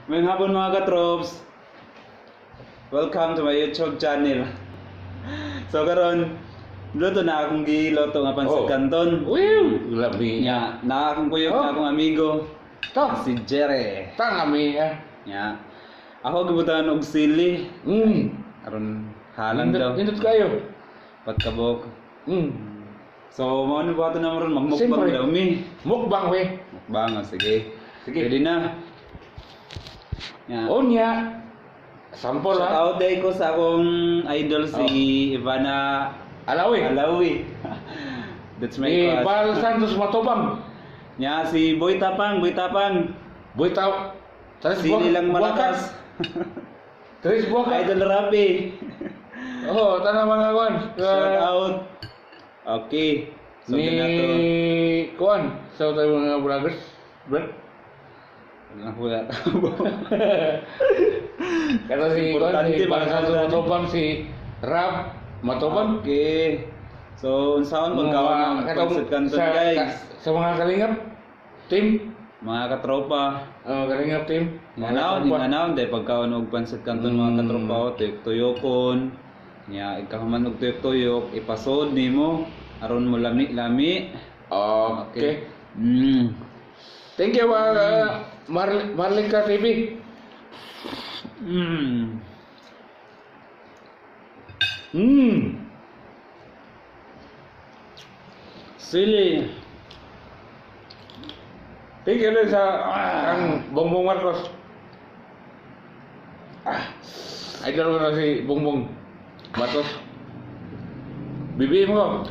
Maayong hapon, mga katrops. Welcome to my YouTube channel. So karon, luto na akong giluto nga pansit canton. Wiw, lami. Nya, na akong kuyog Oh. na akong amigo Ta, si Jerry. tangami ah. Nya. Ako gibutangan og sili aron halang daw. Nindot kayo. Patkabok. So mao ni buhaton na ron, magmukbang Siyempre. daw mi. Mukbang we. Mukbang, ah, sige. Sige. Ready na. Nya. Unya. Sample Shout ha. out day ko sa akong idol si Ivana Alawi. Alawi. That's my Si crush. Bal Santos Matobang. Nya si Boy Tapang, Boy Tapang. Boy Tao. Tres Sili lang malakas. Tres buwakat. Idol Rapi. Oh, tanang mga kuan. Shout out. Okay. So Ni ganato. kuan sa tayo mga vloggers. Brad. Wala. Kata si kuan Importante si Bal mga Santos katropa. Matobang, si Rab Matobang. Okay. So unsaon pagkaon ng Katong pansit canton, sa, guys? Sa mga kalingap team, Mga katropa. Kalingap team. Mga Inganaw, katropa. inganaw, dahil pagkaon og pansit canton, mga katropa, o tuyok-tuyokon. Nya ikahuman og tuyok-tuyok, ipasod nimo aron mo lami-lami. Okay. Thank you, mga Marlika TV. Sili. Thank you din sa ang Bongbong Marcos. Ah, idol ko na si Bongbong Marcos. BBM ko.